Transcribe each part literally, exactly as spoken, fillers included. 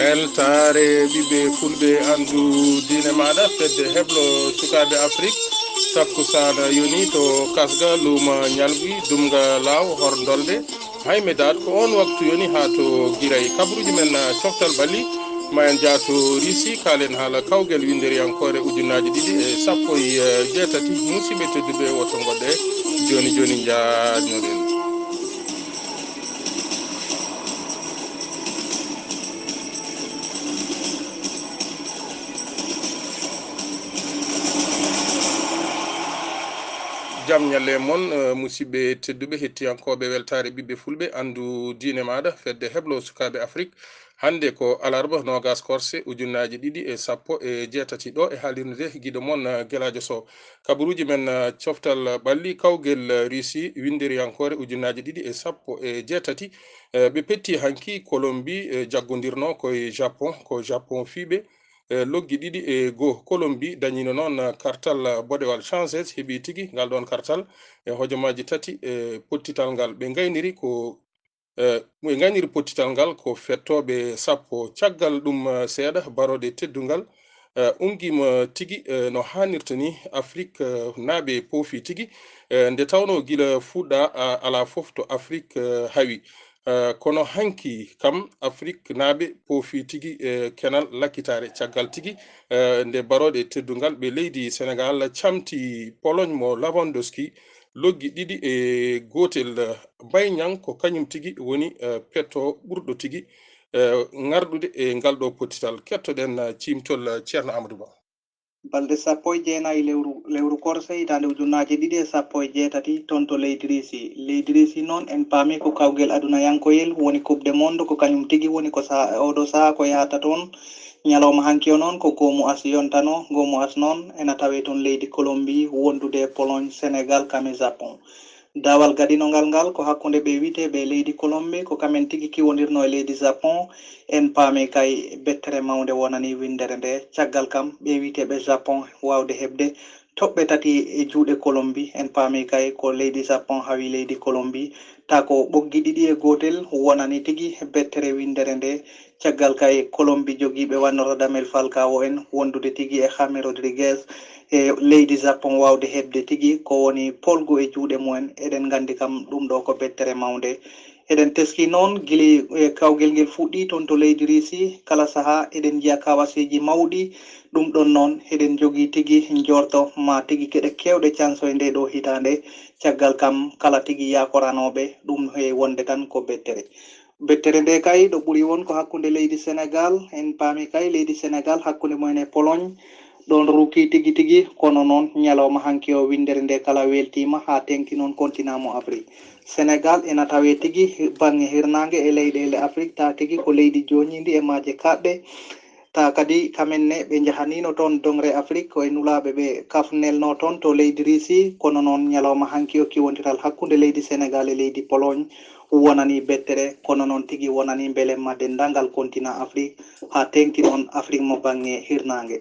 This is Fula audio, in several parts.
Weltaare ɓiɓɓe fulɓe, anndu diine maaɗa, fedde heblo sukaaɓe Afrik, takkusaan yoni to Kasga, luuma Ñalgi, Dumga Laaw, Hor Dolde, Hayme Daat, ko oon waktu yoni haa to Giray. Kabaruuji men, ah, coftal ɓalli, ma en jaato Risi, kaalen haala kawgel winnderiyankoore ujunaaji ɗiɗi e sappo e jeetati. Musidɓe tedduɓe, woto ngoɗɗe, jooni jooni njaajnoɗen. Jam ñalle mon, eh, musidɓe tedduɓe, hettiyankooɓe weltaare ɓiɓɓe fulɓe, anndu diine maaɗa, fedde heblo sukaaɓe Afrik. Hannde ko alarba, noogas korse, ujunaaji ɗiɗi e sappo e jeetati. Ɗo e haalirde giɗo mon, eh, Gelaajo Sow. Kabaruuji men, eh, coftal ɓalli, kawgel, eh, Risi, winnderiyankoore ujunaaji ɗiɗi e sappo e jeetati. Eh, ɓe petti hanki Kolombi, eh, jaggondirno ko e Japon, ko Japon fiiɓe, eh, loggi ɗiɗi e goo. Kolombi dañino noon, eh, kartal, eh, boɗewal, chances, heɓi tigi ngal ɗoon kartal e hojomaaji tati e pottital ngal. Ɓe ngayniri ko, eh, ɓe ngayniri pottital ngal ko fettooɓe sappo. Caggal ɗum, eh, seeɗa, barooɗe teddungal, eh, unngiima tigi, eh, no haanirta ni. Afrik, eh, naaɓe poofi tigi, eh, nde tawnoo gila fuɗɗa, ah, alaa fof to Afrik, eh, hawi. Eh, kono hanki kam, Afrik naaɓe poofi tigi, eh, kenal lakkitaare. Caggal tigi, eh, nde barooɗe teddungal ɓe leydi Senegaal camti Pologne mo Lewandowski, loggi ɗiɗi e gootel. Mbayñang ko kañum tigi woni, eh, petto ɓurɗo tigi, eh, ŋarɗude e ngal ɗo pottital. Kettoɗen, eh, ciimtol, eh, Ceerno Amadou Ba. Balɗe sappo e jeenayi lewru, lewru korse hitaande ujunaaji ɗiɗi e sappo e jeetati, toon to leydi Risi. Leydi Risi noon, en paami ko kawgel adunayankoyel woni Coupe du Monde, ko kañum tigi woni ko saha, oɗo saha ko yahata toon. Ñalawma hanki o noon ko goomu as yontano, goomu as noon ena tawee toon leydi Kolombi wondude e Pologne, Senegaal, kam e Japon. Daawal gaɗinongal ngal ko hakkunde ɓe wiyetee ɓe leydi Kolombi, ko kamen tigi kiwondirno e leydi Japon. En paami kay bettere mawnde wonani winndere nde. Caggal kam, ɓe wiyetee ɓe Japon waawde heɓde toɓɓe tati e juuɗe Kolombi. En paami kay ko leydi Japon hawi leydi Kolombi. Ta ko ɓoggi ɗiɗi e gootel wonani tigi bettere winndere nde. Caggal kay, Kolombi jogiiɓe wano Radamel Falcao en wondude tigi e James Rodriguez e leydi Japon waawde heɓde tigi ko woni polgu e juuɗe mumen. Eɗen nganndi kam ɗum ɗo ko bettere mawnde. Eɗen teski noon gili, e, kawgel ngel fuɗɗi toon to leydi Risi, kala sahaa eɗen njiya kawaseeji mawɗi. Ɗum ɗon noon eɗen njogii tigi njorto ma tigi keɗe keewɗe canso e nde ɗo hitaande. Caggal kam kala tigi yaakoranooɓe ɗum heewi wonde tan ko bettere. Bettere nde kay, ɗo ɓuri won ko hakkunde leydi Senegaal. En paami kay leydi Senegaal hakkunde mumen e Pologne, ɗoon ruukii tigi tigi, kono noon ñalawma hanki o winndere nde kala weltiima haa teeŋti noon kontinaa mo Afrik. Senegaal ena tawee tigi baŋŋe hirnaange e leyɗeele Afrik, ta tigi ko leydi jooñiindi e maaje kaaɗɗe. Ta kadi kamen ne ɓe njahaniino toon doŋre Afrik, ko e nulaaɓe ɓe kaf nelnoo toon to leydi Risi, kono noon ñalawma hanki o kiwondiral hakkunde leydi Senegaal e leydi Pologne wonanii bettere, kono noon tigi wonanii mbelemma denndaangal kontinaa Afrik, haa teeŋti noon Afrik mo baŋŋe hirnaange.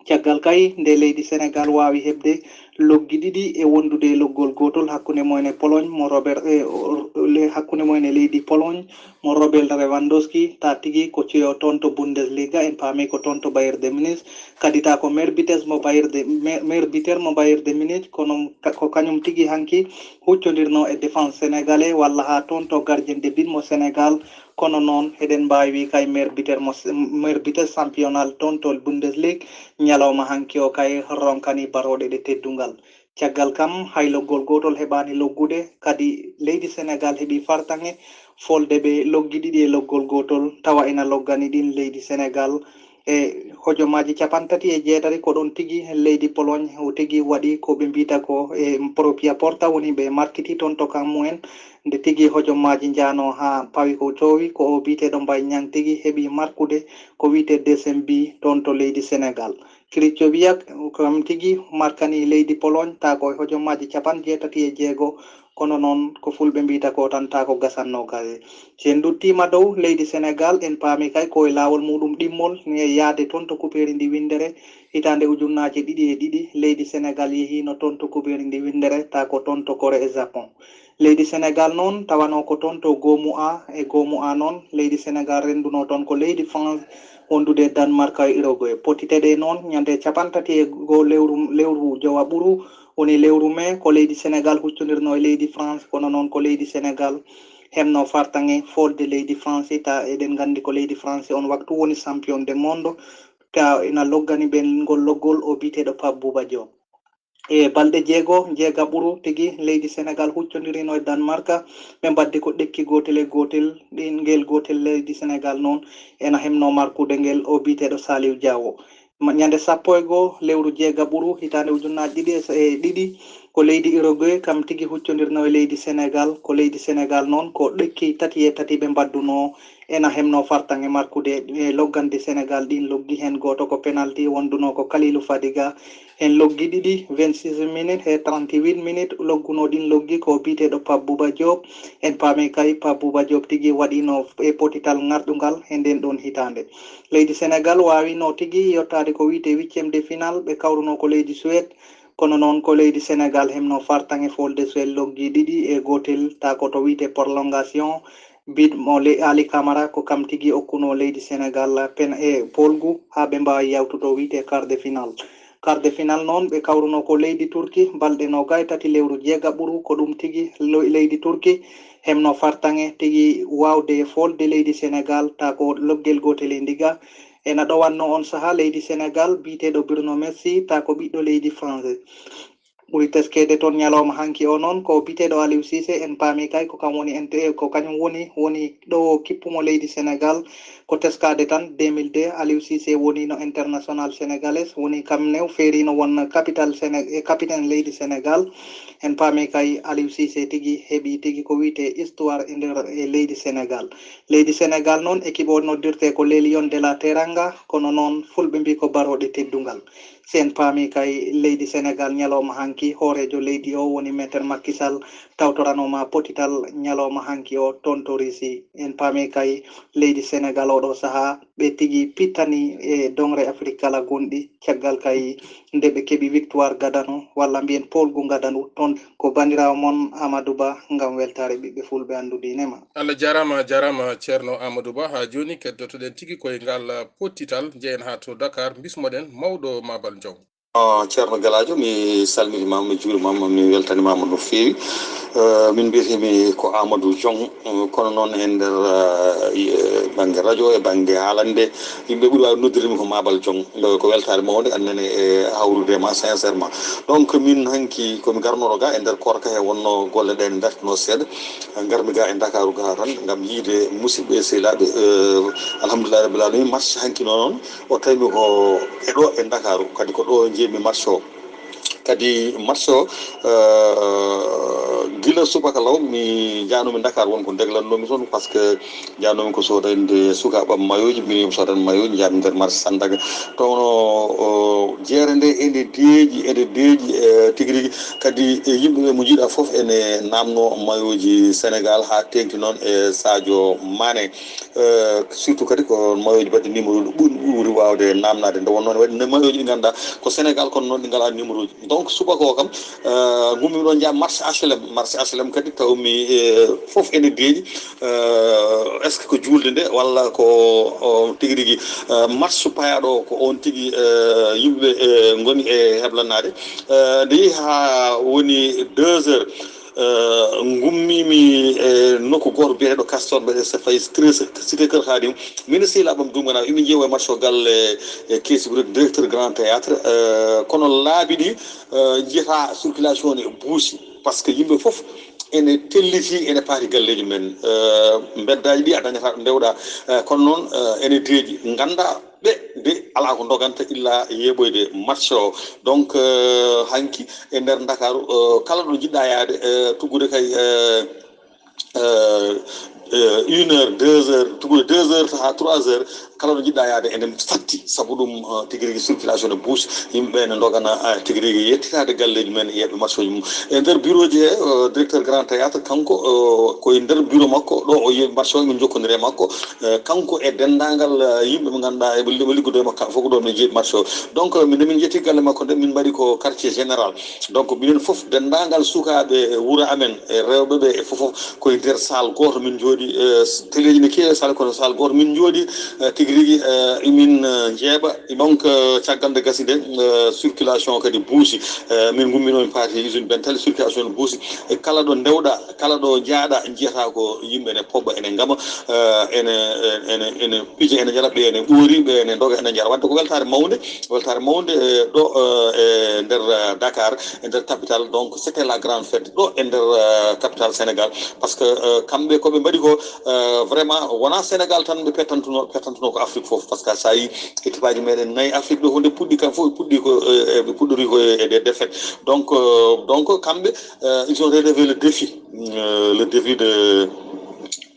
Caggal kay nde leydi Senegaal waawi heɓde loggi ɗiɗi e wondude e loggol gootol hakkunde mumen e Pologne mo Robert, e, o, le-, hakkunde mumen e leydi Pologne mo Robert Lewandowski, ta tigi ko ceyo toon to Bundesliga, en paami ko toon to Bayern de Munich, kadi ta ko meilleur buteur mo Bayern de, me-, meilleur buteur mo Bayern de Munich, kono ka-, ko kañum tigi hanki huccondirno e défense sénégalais walla haa toon to gardien de but mo Senegaal, kono noon eɗen mbaawi wiy kay meilleur buteur mo, meilleur buteur championnat toon to Bundesliga, ñalawma hanki o kay ronkani barooɗe ɗe teddungal. Caggal kam, hay loggol gootol heɓaani loggude, kadi leydi Senegaal heɓi fartaŋŋe folde ɓe loggi ɗiɗi e loggol gootol, tawa ina loggani ɗin leydi Senegaal e hojomaaji capantati e jeetati. Ko ɗon tigi leydi Pologne o tigi waɗi ko ɓe mbiyta ko e propria porta, woni ɓe markiti toon to kan mumen. Nde tigi hojomaaji njaano haa pawi ko coowi, ko o biyeteeɗo Mbaye Niang tigi heɓi markude ko wiyetee deuxième but toon to leydi Senegaal. Kricovia kam tigi markani leydi Pologne ta ko e hojomaaji capanɗe jeetati e jeego, kono noon ko fulɓe mbiyta ko tan ta ko gasannoo gase. Si en nduttiima dow leydi Senegaal, en paami kay ko e laawol muuɗum ɗimmol, e yahde toon to kupeeri ndi winndere. Hitaande ujunnaaje ɗiɗi e ɗiɗi, leydi Senegaal yehiino toon to kupeeri ndi winndere, ta ko toon to Corée e Japon. Leydi Senegal noon tawanoo ko toon to Goomu A. E Goomu A noon, leydi Senegal rennduno toon ko leydi France wondude e Danemark e Uruguay. Potite ɗe noon, ñande capanɗe tati e goo lewru, lewru jowa ɓuru, woni lewru mai, ko leydi Senegal huccondirno e leydi France, kono noon ko leydi Senegal heɓno fartaŋŋe folde leydi France, ta eɗen nganndi ko leydi France on waktu woni champion de monde, ka ina loggani ɓen ngol loggol o biyeteeɗo Pape Bouba Diop. E balɗe jeego, jeega ɓuru tigi, leydi Senegal huccondirino e Danemark, ɓe mbaddi ko ɗekki gootel e gootel, ɗin ngel gootel leydi Senegal noon ena heɓno markude ngel o biyeteeɗo Saliou Diao. Ma-, ñande sappo e goo lewru jeega ɓuru hitaande ujunnaaji ɗiɗi e sa-, e ɗiɗi, ko leydi Uruguay kam tigi huccondirno e leydi Senegal, ko leydi Senegal noon ko ɗekki tati e tati ɓe mbadduno, ena heɓno fartaŋŋe markude e loggande Senegal ɗin loggi, heen gooto ko penalty wonduno ko Kalilou Fadiga, heen loggi ɗiɗi, vingt-six minutes e trente-huit minutes, logguno ɗin loggi ko biyeteeɗo Pape Bouba Diop. En paami kay Pape Bouba Diop tigi waɗino e potital ŋarɗungal e nden ɗon hitaande. Leydi Senegal waawino tigi yottaade ko wiyetee huitième de finale, ɓe kawruno ko leydi Suède, kono noon ko leydi Senegal heɓno fartaŋŋe folde Suède loggi ɗiɗi e gootel, ta ko to wiyetee prolongation, but mo le-, Ali Camara ko kam tigi okkuno leydi Senegal pen-, e poolgu haa ɓe mbaawi yawtude to wiyetee quart de finale. Quart de finale noon, ɓe kawruno ko leydi Turki, balɗe noogaye tati lewru jeega ɓuru, ko ɗum tigi lo-, leydi Turki heɓno fartaŋŋe tigi waawde folde leydi Senegal, ta ko loggel gootel e ndiga. Ena ɗowanno on sahaa leydi Senegal, biyeteeɗo Bruno Metsu, ta ko ɓiɗɗo leydi France. Ɓuri teskeede toon ñalawma hanki o noon, ko biyeteeɗo Aliou Cissé, en paami kay ko kam woni ent-, ko kañum woni, woni ɗo kippumo leydi Senegal, ko teskaade tan deux mille deux, Aliou Cissé wonino international sénégalais, woni kam new feerino won capital Séné-, e capitaine leydi Senegal. En paami kay Aliou Cissé tigi heɓi tigi ko wiyetee histoire e nder e leydi Senegal. Leydi Senegal noon, équipe o noddirtee ko les Lions de la Teranga, kono noon fulɓe mbii ko barooɗe teddungal. Si en paami kay leydi Senegal ñalawma hanki, hooreejo leydi o woni Maître Macky Sall, tawtoranooma potital ñalawma hanki o toon to Russie. En paami kay leydi Senegal oo ɗoo sahaa, ɓe tigi pittani e doŋre Afrik kala gonɗi, caggal kay nde ɓe keɓi victoire gadano, walla mbiyen poolgu ngadanu toon. Ko banndiraawo mon Amadou Ba ngam weltaare ɓiɓɓe fulɓe anndude ine ma. Allah jaaraama, jaaraama Ceerno Amadou Ba. Haa jooni keddotoɗen tigi koye ngal pottital, njehen haa to Dakar, mbismoɗen mawɗo Mabal Jong. Ah, Ceerno Galaajo, mi salmitimaama, mi juurimaama, mi weltanimaama no feewi. Eh, min mbiyetee-mi ko Amadou Jong, eh, kono noon e nder, eh, e bannge radio, e bannge haalande, yimɓe ɓuri waawde noddirde mi ko Mabal Jong. Nde ko weltaare mawnde, annene e hawrude e ma sincèrement. Donc, min hanki ko mi garnooɗo ga e nder koorka he wonno golle ɗe ne dartino seeɗa. Ngarmi ga e Ndakaaru ga tan ngam yiide musidɓe e sehilaaɓe. Eh, alhamdulillahi rabbil alamin, match hanki noon o tawi mi ko e ɗo e Ndakaaru, kadi ko ɗo njeemi match o. Kadi match o, eh, gila subaka law mi jaanoomi Ndakaaru, won ko ndeglannomi toon, parce que jaanoomi ko soodande sukaaɓe am mayoji, min mi soodan mayoji, njaami nder marché Sandaga. Toon o, o, jeere nde ene deeƴi, ene deeƴi, eh, tigi rigi. Kadi e yimɓe ɓe mo njiɗa fof ene namno mayoji Senegal, haa teeŋti noon e Sadio Mané. Eh, surtout kadi ko mayoji baɗɗi numéro uji ɓuri, ɓuri waawde namnaade. Nde wonnoo ne waɗi ne mayoji ɗi ngannduɗaa ko Senegal, kono noon ɗi ngalaa numéro uji. Donc, subaka o kam, eh, ngummi ɗo njaha marché H L M. Marché H L M kadi tawmi, eh, fof ene deeƴi. Eh, est-ce que ko juulde nde walla ko, o, tigi rigi, eh, match payaaɗo o, ko on tigi, eh, yimɓe, eh, ngoni e heblanaade. Eh, nde yehi haa woni deux heures, eh, ngummimi e nokku gooto biyeteeɗo Castor, mbiyeteeɗo Faye, cité Kër Khadim. Min e sehilaaɓe am Dunga Naaɓe, emin njeewa e match o galle, e keesi gure directeur Grand Théâtre. Eh, kono laabi ɗi, eh, njiyata circulation ne buusi, parce que yimɓe fof ene telliti, ene paati galleeji men. Eh, mbeddaaji ɗi a dañataa ɗo ndewɗaa. Eh, kono noon, eh, ene deeƴi. Nganndaa ɓe de alaa ko ndoganta illa yeeɓoyde match o. Donc, eh, hanki e nder Ndakaaru, eh, kala ɗo njiɗɗaa yaade, eh, tuggude kay, eh, eh, eh, une heure, deux heures, tuggude deux heures haa trois heures, kala ɗo jiɗɗa yaade ene satti, sabu ɗum, eh, tigi rigi circulation ne buusi, yimɓe ɓe ne ndogana, eh, tigi rigi yettitaade galleeji men, yeeɓe match uji mum. E nder bureau ji he, eh, directeur Grand Théâtre, kanko, eh, ko e nder bureau makko ɗo o yeeɓi match o, min njokkondiri e makko, eh, kanko e denndaangal, eh, yimɓe ɓe ngannduɗaa eɓe li-, ɓe liggodo e makko, kamɓe fof ko ɗo min njeeɓi match o. Donc, eh, min, min njetti galle makko nde, min mbaɗi ko quartier général. Donc, minen fof, denndaangal sukaaɓe wuro amen, e rewɓe ɓe, e fof, fof, ko e nder salle gooto min njooɗi, eh, teleeji ne keewi e salle, kono salle gooto min njooɗi, eh, tigi rigi, eh, emin, eh, njeeɓa. Donc, eh, caggal nde gasi nde, eh, circulation kadi buusi. Eh, min ngummiino min paati e usine Bentali, circulation ne buusi. E kala ɗo ndewɗa, kala ɗo njaaɗa, njiyata ko yimɓe ene poɓɓa, ene ngama, eh, ene, ene, ene pija, ene njara, ɓe ene ɓoori, ɓe ene ndoga, ene njara. Wadde ko weltaare mawnde, weltaare mawnde, eh, ɗo, eh, e nder, eh, Dakar, e nder capitale. Donc, c'était la grande fête ɗo e nder, eh, capitale Sénégal. Parce que, eh, kamɓe ko ɓe mbaɗi ko, eh, vraiment, wonaa Sénégal tan ɓe pettantuno, pettantuno ko Afrique fof. Parce que so a yii équipe aji meɗen nayi Afrique ɗo, ko nde puɗɗi kam fof, ɓe puɗɗi ko, eh, eh, ɓe puɗɗori ko e, e des défaites. Donc, eh, donc, kamɓe, eh, ils ont relevé le défi, eh, le défi de,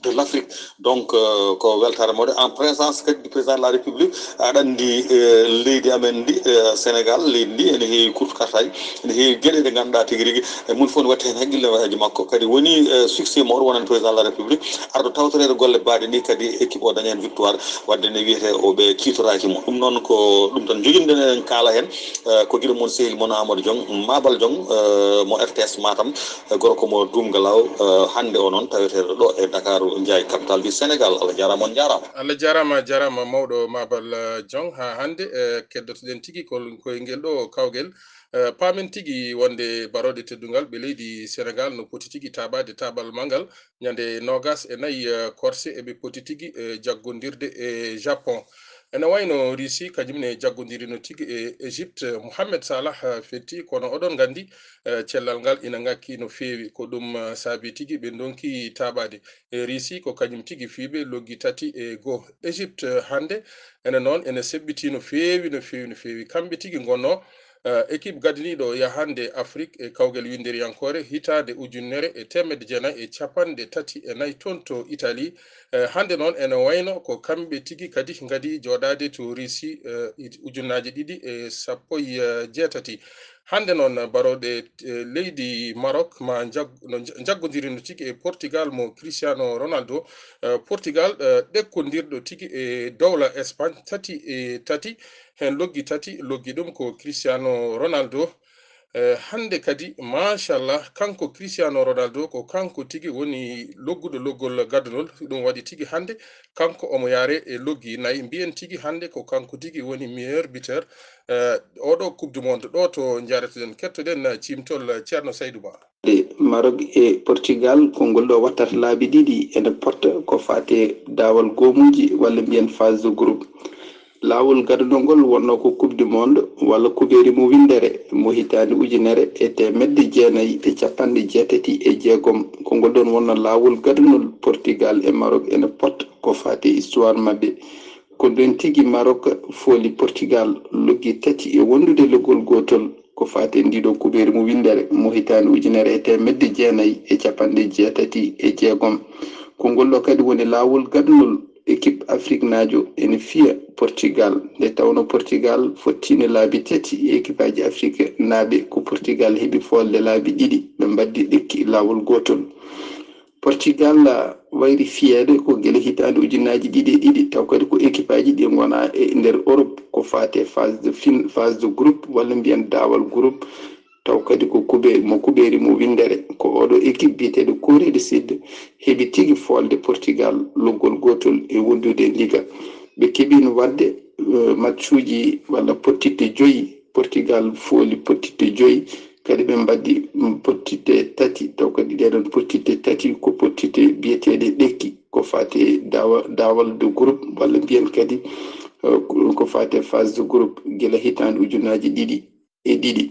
de l'Afrique. Donc, eh, ko weltaare mawɗe en présence kadi du président de la République. Aɗa anndi, eh, leydi amen ndi, eh, Sénégal, leydi ndi ene heewi kurtukartaaji, ene heewi geɗe ɗe ngannduɗaa tigi rigi, e mum fof ne watti heen haqqille e makko. Kadi woni, eh, succès mawɗo wonande président de la République, arɗo tawtoreede golle baaɗe ɗi, kadi équipe o daña heen victoire. Wadde ne wiyetee o ɓe ciitoraaki mo. Ɗum noon ko ɗum tan njoginɗen, eɗen kaala heen, eh, ko giɗo mon sehil mon Amadou Diong, Mabal Diong, eh, mo R T S Matam, eh, gorko mo Duumga Law, eh, hannde o noon taweteeɗo ɗo e Dakar, Ndiaye, capitale du Sénégal. Allah jaaraama, on njaaraama. Allah jaaraama, jaaraama mawɗo Mabal, eh, Diong. Haa hannde, eh, keddoto-ɗen tigi ko, ko e ngel ɗo kawgel. Eh, paamen tigi wonde barooɗe teddungal ɓe leydi Sénégal no poti tigi taaɓaade taaɓal manngal ñande noogas e nayi, eh, korse eɓe poti tigi, eh, jaggondirde e Japon. Ene wayno Russie kañum ne jaggondirino tigi e Égypte. Mohamed Salah, eh, fetti, kono oɗon nganndi, eh, cellal ngal ina ŋakki no feewi. Ko ɗum, eh, saabi tigi ɓe ndonki taaɓaade. E Russie ko kañum tigi fiiɓe loggi tati e goo. Égypte, eh, hannde ene noon ene seɓɓitii no feewi, no feewi, no feewi. Kamɓe tigi ngonnoo, eh, équipe gadaniiɗo yahande Afrique e kawgel winnderiyankoore hitaande ujunere e teemedde jeenayi e capanɗe tati e nayi toon to Italie. Eh, hannde noon ene wayno ko kamɓe tigi kadi ngadii jooɗaade to Russie, eh, it-, ujunnaaje ɗiɗi e sappo e jeetati. Hannde noon barooɗe, eh, leydi Maroc ma njag-, no nja-, njaggondirino tigi e Portugal mo Cristiano Ronaldo. Eh, Portugal, eh, ɗekkondirɗo tigi e dowla Espagne tati e tati, heen loggi tati, loggi ɗum ko Cristiano Ronaldo. Eh, hannde kadi, machallah, kanko Cristiano Ronaldo ko kanko tigi woni logguɗo loggol gadunol. Ɗum waɗi tigi hannde kanko omo yaare e loggi nayi. Mbiyen tigi hannde ko kanko tigi woni meilleur buteur, eh, oɗo Coupe du Monde. Ɗo to njaareten, kettoɗen, eh, ciimtol, eh, Ceerno Saydou Ba. Maroc e Portugal, konngol ɗo wattata laabi ɗiɗi ene potta ko faate daawal goomuuji walla mbiyen phase de groupe. Laawol gadunol ngol wonnoo ko Coupe du Monde walla kubeeri mo winndere mo hitaande ujunere e teemedde jeenayi e capanɗe jeetati e jeegom. Ko ngol ɗoon wonnoo laawol gadunol Portugal e Maroc ene potta ko faate histoire maɓɓe. Ko ndeen tigi Maroc fooli Portugal loggi tati e wondude loggol gootol ko faate ndiɗo kubeeri mo winndere mo hitaande ujunere e teemedde jeenayi e capanɗe jeetati e jeegom. Ko ngol ɗo kadi woni laawol gadunol équipe afriknaajo ene fiya Portugal, nde tawnoo Portugal fottiino laabi tati e équipeaaji afriknaaɓe. Ko Portugal heɓi foolde laabi ɗiɗi, ɓe mbaddi ɗekki laawol gootol. Portugal, ah, wayri fiyeede ko gila hitaande ujunnaaji ɗiɗi e ɗiɗi, taw kadi ko équipeaaji ɗi ngonaa e nder Europe, ko faate phase de fin-, phase de groupe, walla mbiyen daawal groupe, taw kadi ko kube-, mo kubeeri mo winndere. Ko oɗo équipe biyeteeɗo Corée du Sud heɓi tigi foolde Portugal loggol gootol e wondude e ndiga. Ɓe keɓiino waɗde, eh, matchuuji walla pottitte joyi. Portugal fooli pottitte joyi, kadi ɓe mbaddi, mm, pottitte tati, taw kadi ɗee ɗoon pottitte tati ko pottitte biyeteeɗe ɗekki, ko faate dawa-, daawal de groupe, walla mbiyen kadi, eh, ko, ko faate phase de groupe, gila hitaande ujunnaaji ɗiɗi e ɗiɗi.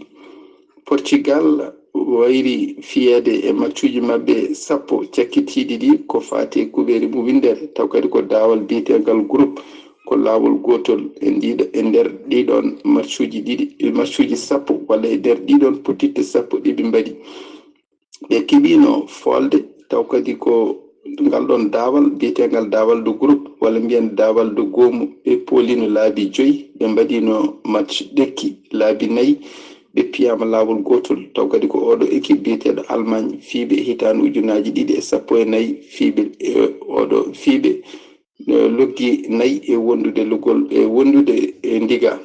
Portugal wayri fiyeede e matchuuji maɓɓe sappo cakkitiiɗi ɗi ko faate kubeeri mo winndere, taw kadi ko daawal biyeteengal groupe, ko laawol gootol e ndiɗo, e nder ɗiɗoon matchuuji ɗiɗi, e matchuuji sappo walla e nder ɗiɗoon pottitte sappo ɗi ɓe mbaɗi. Ɓe keɓiino foolde, taw kadi ko Ngal ɗon daawal biyeteengal daawal de groupe, walla mbiyen daawal de goomu, ɓe poolino laabi joyi, ɓe mbaɗino match ɗekki laabi nayi, ɓe piyaama laawol gootol. Taw kadi ko oɗo équipe biyeteeɗo Allemagne, fiiɓe e hitaande ujunnaaji ɗiɗi e sappo e nayi, fiiɓe e oɗo fiiɓe, e, loggi nayi e wondude logol, e wondude e ndiga.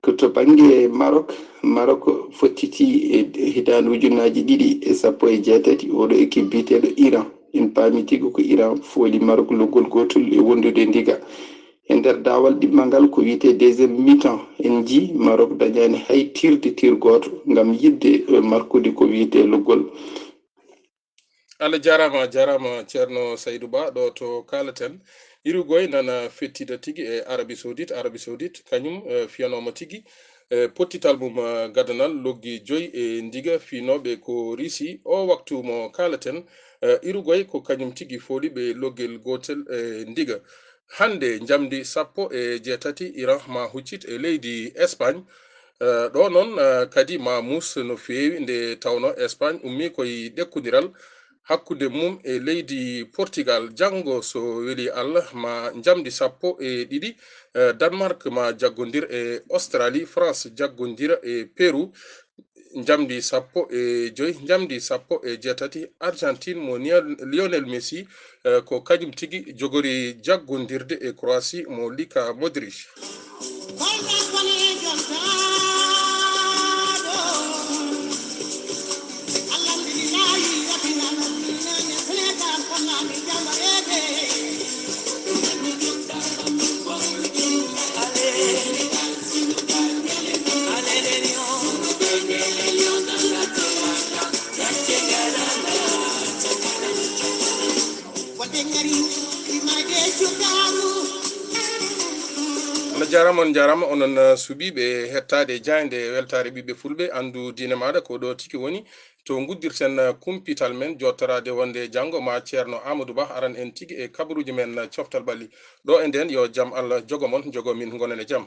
Ko to bannge Maroc, Maroc fottiti e hitaande ujunnaaji ɗiɗi e sappo e jeetati, oɗo équipe biyeteeɗo Iran. En paami tigi ko Iran fooli Maroc loggol gootol e wondude ndiga. E nder daawal ɗimmal ngal, ko wiyetee deuxième mi-temps, en njii Maroc dañaani hay tirde tir gooto ngam yiɗde, e, markude ko wiyetee loggol. Allah jaaraama, jaaraama Ceerno Saydu Ba. Ɗo to kaalaten, Uruguay nana fettida tigi e Arabie Saoudite. Arabie Saoudite kañum, eh, fiyanooma tigi, eh, pottital mum, eh, gadanal loggi joyi e ndiga, fiynooɓe ko Russie. O waktu mo kaalaten, eh, Uruguay ko kañum tigi fooli ɓe loggel gootel e ndiga. Hannde njamdi sappo e jeetati, Iran ma huccit e leydi Espagne. Eh, ɗo noon, eh, kadi ma muus no feewi nde tawno Espagne ummi koye ɗekkundiral hakkunde mum e leydi Portugal. Janngo, so weli Allah, ma njamdi sappo e ɗiɗi, eh, Danemark ma jaggondir e Australie, France jaggondira e Pérou. Njamdi sappo e joyi, njamdi sappo e jeetati, Argentine mo Niel-, Lionel Messi, eh, ko kañum tigi jogori jaggondirde e Croatie mo Luka Modric. Allah jaaraama, on njaaraama, onon, eh, suɓiiɓe hettaade jaaynde weltaare ɓiɓɓe fulɓe, anndu diine maaɗa, ko ɗo tigi woni to nguddirten, eh, kumpital men, jooɗtoraade wonde janngo ma Ceerno Amadou Ba aran en tigi e kabaruuji men, eh, coftal ɓalli. Ɗo e ndeen, yo jam Allah jogo mon, jogo min, ngonen e jam.